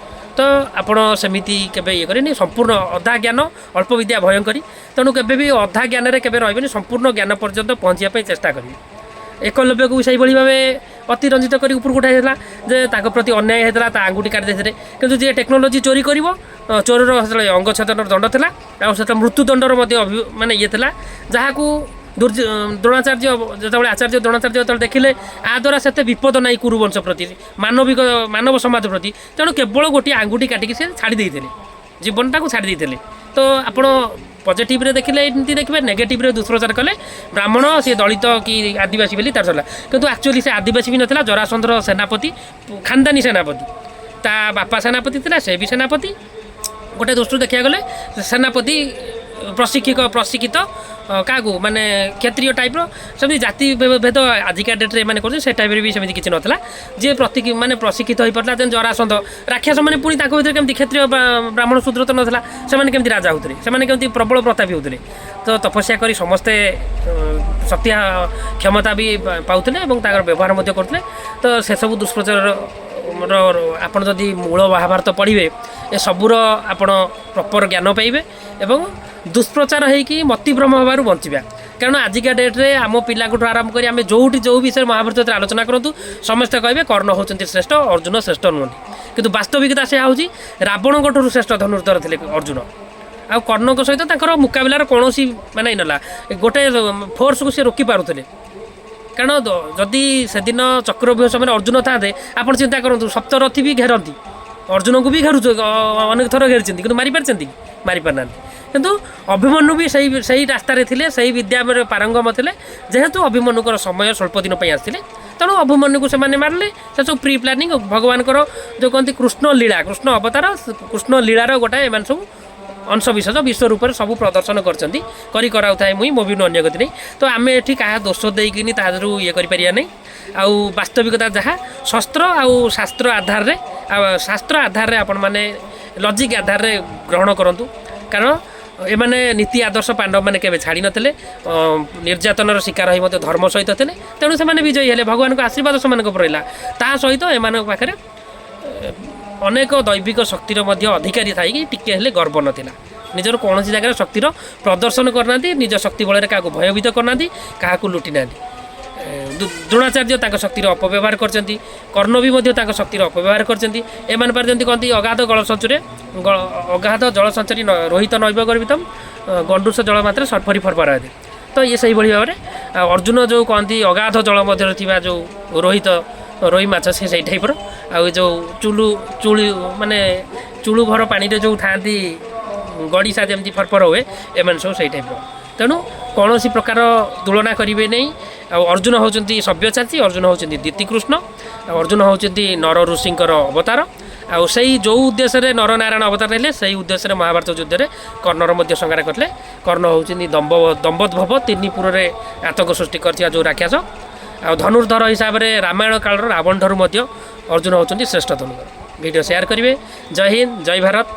ତ ଆପଣ ସେମିତି କେବେ ଇଏ କରିବେନି। ସମ୍ପୂର୍ଣ୍ଣ ଅଧା ଜ୍ଞାନ ଅଳ୍ପ ବିଦ୍ୟା ଭୟଙ୍କରୀ, ତେଣୁ କେବେ ବି ଅଧା ଜ୍ଞାନରେ କେବେ ରହିବେନି, ସମ୍ପୂର୍ଣ୍ଣ ଜ୍ଞାନ ପର୍ଯ୍ୟନ୍ତ ପହଞ୍ଚିବା ପାଇଁ ଚେଷ୍ଟା କରିବେ। ଏକଲବ୍ୟକୁ ବି ସେଇଭଳି ଭାବେ ଅତିରଞ୍ଜିତ କରି ଉପରକୁ ଉଠାଯାଇଥିଲା ଯେ ତାଙ୍କ ପ୍ରତି ଅନ୍ୟାୟ ହେଇଥିଲା, ତା ଆଙ୍ଗୁଠି କାଟି ଦେଇଥିଲେ। କିନ୍ତୁ ଯିଏ ଟେକ୍ନୋଲୋଜି ଚୋରି କରିବ, ଚୋରର ସେତେବେଳେ ଅଙ୍ଗଚ୍ଛେଦନର ଦଣ୍ଡ ଥିଲା, ଆଉ ସେତେବେଳେ ମୃତ୍ୟୁଦଣ୍ଡର ମଧ୍ୟ ମାନେ ଇଏ ଥିଲା, ଯାହାକୁ ଦ୍ରୋଣାଚାର୍ଯ୍ୟ ଯେତେବେଳେ ଆଚାର୍ଯ୍ୟ ଦ୍ରୋଣାଚାର୍ଯ୍ୟ ଯେତେବେଳେ ଦେଖିଲେ ଆ ଦ୍ୱାରା ସେତେ ବିପଦ ନାହିଁ କୁରୁବଂଶ ପ୍ରତି, ମାନବ ସମାଜ ପ୍ରତି, ତେଣୁ କେବଳ ଗୋଟିଏ ଆଙ୍ଗୁଠି କାଟିକି ସେ ଛାଡ଼ି ଦେଇଥିଲେ, ଜୀବନଟାକୁ ଛାଡ଼ି ଦେଇଥିଲେ। ତ ଆପଣ ପଜିଟିଭରେ ଦେଖିଲେ ଏମିତି ଦେଖିବେ, ନେଗେଟିଭରେ ଦୁଷ୍ପ୍ରଚାର କଲେ ବ୍ରାହ୍ମଣ ସିଏ ଦଳିତ କି ଆଦିବାସୀ ବୋଲି ତାର ସରିଲା। କିନ୍ତୁ ଆକ୍ଚୁଆଲି ସେ ଆଦିବାସୀ ବି ନଥିଲା, ଜରାସନ୍ଧର ସେନାପତି, ଖାନଦାନୀ ସେନାପତି, ତା ବାପା ସେନାପତି ଥିଲା, ସେ ବି ସେନାପତି। ଗୋଟେ ଦୃଷ୍ଟିରୁ ଦେଖିବାକୁ ଗଲେ ସେନାପତି ପ୍ରଶିକ୍ଷିତ କାହାକୁ ମାନେ କ୍ଷତ୍ରିୟ ଟାଇପ୍ର, ସେମିତି ଜାତି ଭେଦ ଆଜିକା ଡେଟ୍ରେ ଏମାନେ କରୁଛନ୍ତି, ସେ ଟାଇପ୍ରେ ବି ସେମିତି କିଛି ନଥିଲା। ଯିଏ ମାନେ ପ୍ରଶିକ୍ଷିତ ହୋଇପାରୁଥିଲା, ଯେମିତି ଜରାସନ୍ଧ ରାକ୍ଷସ ମାନେ ପୁଣି ତାଙ୍କ ଭିତରେ କେମିତି କ୍ଷତ୍ରିୟ ବ୍ରାହ୍ମଣ ଶୂଦ୍ର ତ ନଥିଲା, ସେମାନେ କେମିତି ରାଜା ହେଉଥିଲେ, ସେମାନେ କେମିତି ପ୍ରବଳ ପ୍ରତାପୀ ହେଉଥିଲେ। ତ ତପସ୍ୟା କରି ସମସ୍ତେ ଶକ୍ତି କ୍ଷମତା ବି ପାଉଥିଲେ ଏବଂ ତାଙ୍କର ବ୍ୟବହାର ମଧ୍ୟ କରୁଥିଲେ। ତ ସେସବୁ ଦୁଷ୍ପ୍ରଚାରର ଆପଣ ଯଦି ମୂଳ ମହାଭାରତ ପଢ଼ିବେ, ଏସବୁର ଆପଣ ପ୍ରପର୍ ଜ୍ଞାନ ପାଇବେ ଏବଂ ଦୁଷ୍ପ୍ରଚାର ହେଇକି ମତିଭ୍ରମ ହେବାରୁ ବଞ୍ଚିବା। କାରଣ ଆଜିକା ଡେଟ୍ରେ ଆମ ପିଲାଙ୍କଠୁ ଆରମ୍ଭ କରି ଆମେ ଯେଉଁଠି ଯେଉଁ ବିଷୟରେ ମହାଭାରତ ଯେତେବେଳେ ଆଲୋଚନା କରନ୍ତୁ, ସମସ୍ତେ କହିବେ କର୍ଣ୍ଣ ହେଉଛନ୍ତି ଶ୍ରେଷ୍ଠ, ଅର୍ଜୁନ ଶ୍ରେଷ୍ଠ ନୁହନ୍ତି। କିନ୍ତୁ ବାସ୍ତବିକତା ସେୟା ହେଉଛି, ରାବଣଙ୍କ ଠାରୁ ଶ୍ରେଷ୍ଠ ଧନୁର୍ଦ୍ଧର ଥିଲେ ଅର୍ଜୁନ, ଆଉ କର୍ଣ୍ଣଙ୍କ ସହିତ ତାଙ୍କର ମୁକାବିଲାର କୌଣସି ମାନେ ନଥିଲା, ଗୋଟେ ଫୋର୍ସକୁ ସେ ରୋକି ପାରୁଥିଲେ। କାରଣ ଯଦି ସେଦିନ ଚକ୍ରବ୍ୟୁହ ସମୟରେ ଅର୍ଜୁନ ଥାନ୍ତେ, ଆପଣ ଚିନ୍ତା କରନ୍ତୁ, ସପ୍ତରଥୀ ବି ଘେରନ୍ତି, ଅର୍ଜୁନଙ୍କୁ ବି ଘେରୁଛୁ, ଅନେକ ଥର ଘେରିଛନ୍ତି, କିନ୍ତୁ ମାରିପାରିଛନ୍ତି କି? ମାରିପାରିନାହାନ୍ତି। କିନ୍ତୁ ଅଭିମନ୍ୟୁ ବି ସେଇ ରାସ୍ତାରେ ଥିଲେ, ସେଇ ବିଦ୍ୟାରେ ପାରଙ୍ଗମ ଥିଲେ। ଯେହେତୁ ଅଭିମନ୍ୟୁଙ୍କର ସମୟ ସ୍ୱଳ୍ପ ଦିନ ପାଇଁ ଆସିଥିଲେ, ତେଣୁ ଅଭିମନ୍ୟୁକୁ ସେମାନେ ମାରିଲେ। ସେ ସବୁ ପ୍ରି ପ୍ଲାନିଂ, ଭଗବାନଙ୍କର ଯେଉଁ କହନ୍ତି କୃଷ୍ଣ ଲୀଳା, କୃଷ୍ଣ ଅବତାର, କୃଷ୍ଣ ଲୀଳାର ଗୋଟାଏ ଏମାନେ ସବୁ ଅଂଶ ବିଶେଷ ବିଶ୍ୱ ରୂପରେ ସବୁ ପ୍ରଦର୍ଶନ କରିଛନ୍ତି। କରି କରାଉଥାଏ ମୁଇଁ ମୋ ବିନୁ ଅନ୍ୟ ଗତି ନାହିଁ। ତ ଆମେ ଏଠି କାହା ଦୋଷ ଦେଇକିନି ତା ଦେହରୁ ଇଏ କରିପାରିବା ନାହିଁ। ଆଉ ବାସ୍ତବିକତା ଯାହା ଶସ୍ତ୍ର ଆଉ ଶାସ୍ତ୍ର ଆଧାରରେ, ଆଉ ଶାସ୍ତ୍ର ଆଧାରରେ ଆପଣମାନେ ଲଜିକ୍ ଆଧାରରେ ଗ୍ରହଣ କରନ୍ତୁ। କାରଣ ଏମାନେ ନୀତି ଆଦର୍ଶ ପାଣ୍ଡବମାନେ କେବେ ଛାଡ଼ି ନଥିଲେ, ନିର୍ଯାତନାର ଶିକାର ହୋଇ ମଧ୍ୟ ଧର୍ମ ସହିତ ଥିଲେ, ତେଣୁ ସେମାନେ ବିଜୟୀ ହେଲେ, ଭଗବାନଙ୍କ ଆଶୀର୍ବାଦ ସେମାନଙ୍କ ଉପରେ ରହିଲା। ତା ସହିତ ଏମାନଙ୍କ ପାଖରେ ଅନେକ ଦୈବିକ ଶକ୍ତିର ମଧ୍ୟ ଅଧିକାରୀ ଥାଇକି ଟିକେ ହେଲେ ଗର୍ବ ନଥିଲା, ନିଜର କୌଣସି ଜାଗାରେ ଶକ୍ତିର ପ୍ରଦର୍ଶନ କରିନାହାନ୍ତି, ନିଜ ଶକ୍ତି ବଳରେ କାହାକୁ ଭୟଭୀତ କରିନାହାନ୍ତି, କାହାକୁ ଲୁଟି ନାହାନ୍ତି। ଦ୍ରୋଣାଚାର୍ଯ୍ୟ ତାଙ୍କ ଶକ୍ତିର ଅପବ୍ୟବହାର କରିଛନ୍ତି, କର୍ଣ୍ଣ ବି ମଧ୍ୟ ତାଙ୍କ ଶକ୍ତିର ଅପବ୍ୟବହାର କରିଛନ୍ତି। ଏମାନେ ପାରି ଯେମିତି କହନ୍ତି ଅଗାଧ ଜଳ ସଞ୍ଚୁରେ ଅଗାଧ ଜଳ ସଞ୍ଚରୀ ରୋହିତ ନୈବ ଗର୍ବିତମ ଗଣ୍ଡୁଷ ଜଳ ମାତ୍ରେ ସର୍ଫରି ଫରଫରାନ୍ତି। ତ ଇଏ ସେଇଭଳି ଭାବରେ ଆଉ ଅର୍ଜୁନ ଯେଉଁ କହନ୍ତି ଅଗାଧ ଜଳ ମଧ୍ୟରେ ଥିବା ଯେଉଁ ରୋହିତ ରୋହି ମାଛ, ସେ ସେଇ ଟାଇପ୍ର। ଆଉ ଏ ଯେଉଁ ଚୁଲୁ ଚୁଳୁ ମାନେ ଚୁଳୁ ଭର ପାଣିରେ ଯେଉଁ ଥାଆନ୍ତି ଗଡ଼ିଶା ଯେମିତି ଫରଫର ହୁଏ, ଏମାନେ ସବୁ ସେଇ ଟାଇପ୍ର। ତେଣୁ କୌଣସି ପ୍ରକାର ତୁଳନା କରିବେ ନାହିଁ। ଆଉ ଅର୍ଜୁନ ହେଉଛନ୍ତି ସବ୍ୟସାଚୀ, ଅର୍ଜୁନ ହେଉଛନ୍ତି ଦ୍ୱିତୀକୃଷ୍ଣ, ଆଉ ଅର୍ଜୁନ ହେଉଛନ୍ତି ନର ଋଷିଙ୍କର ଅବତାର, ଆଉ ସେଇ ଯେଉଁ ଉଦ୍ଦେଶ୍ୟରେ ନରନାରାୟଣ ଅବତାର ନେଲେ, ସେଇ ଉଦ୍ଦେଶ୍ୟରେ ମହାଭାରତ ଯୁଦ୍ଧରେ କର୍ଣ୍ଣର ମଧ୍ୟ ସଂହାର କରିଥିଲେ। କର୍ଣ୍ଣ ହେଉଛନ୍ତି ଦମ୍ବୋଦ୍ଭବ, ତିନି ପୁରରେ ଆତଙ୍କ ସୃଷ୍ଟି କରିଥିବା ଯେଉଁ ରାକ୍ଷସ। ଆଉ ଧନୁର୍ଧର ହିସାବରେ ରାମାୟଣ କାଳର ରାବଣ ଠାରୁ ମଧ୍ୟ ଅର୍ଜୁନ ହେଉଛନ୍ତି ଶ୍ରେଷ୍ଠ ଧନୁର୍ଧର। ଭିଡ଼ିଓ ସେୟାର କରିବେ। ଜୟ ହିନ୍ଦ, ଜୟ ଭାରତ।